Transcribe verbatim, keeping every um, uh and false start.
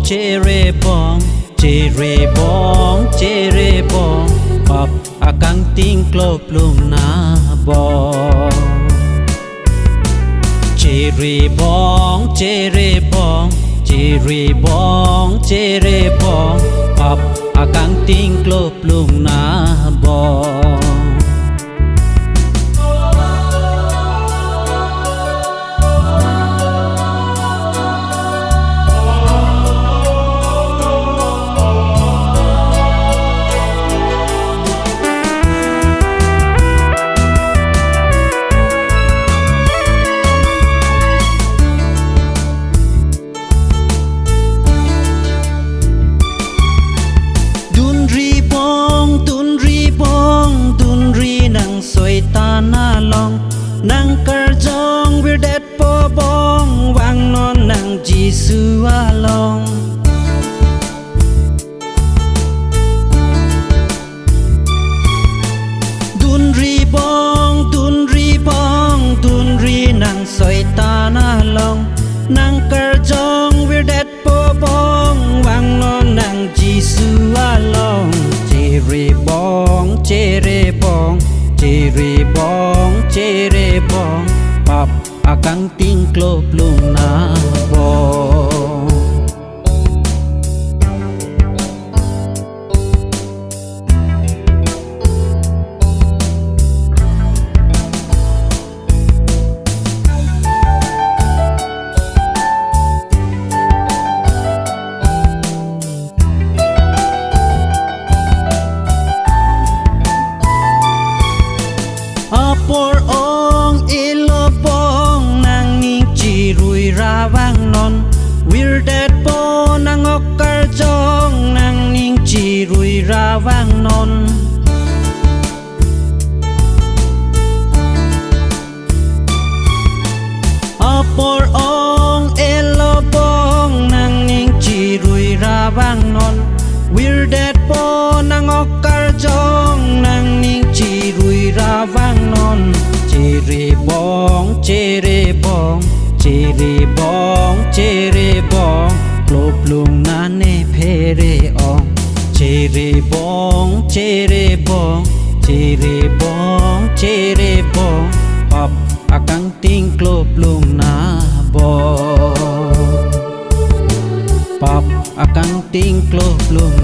Cherebong, cherebong, cherebong, pap akangting kloplung nabong. Cherebong, cherebong, cherebong, cherebong, pap akangting kloplung nabong. Dunri bong, dunri bong, dunri nang Soitan along, nang karjong virdetpo bong, vangnon nang Jisu along. Dunri bong, dunri bong, dunri nang Soitan along, nang karjong virdetpo bong, vangnon nang Jisu along. Cherebong, cherebong, cherebong, cherebong, pap akangting kloplung nabong. Apor ong, elo bong, nangning chirui ra vangnon, virdetpo nang ok karjong, nangning chirui ra vangnon. Apor ong, elo bong, nangning chirui ra vangnon, virdetpo nang ok karjong, nangning chirui ra vangnon. Cherebong, cherebong, cherebong, cherebong, kloplung nane phere ong. Cherebong, cherebong, cherebong, cherebong, pap akangting kloplung nabong. Pap akangting kloplung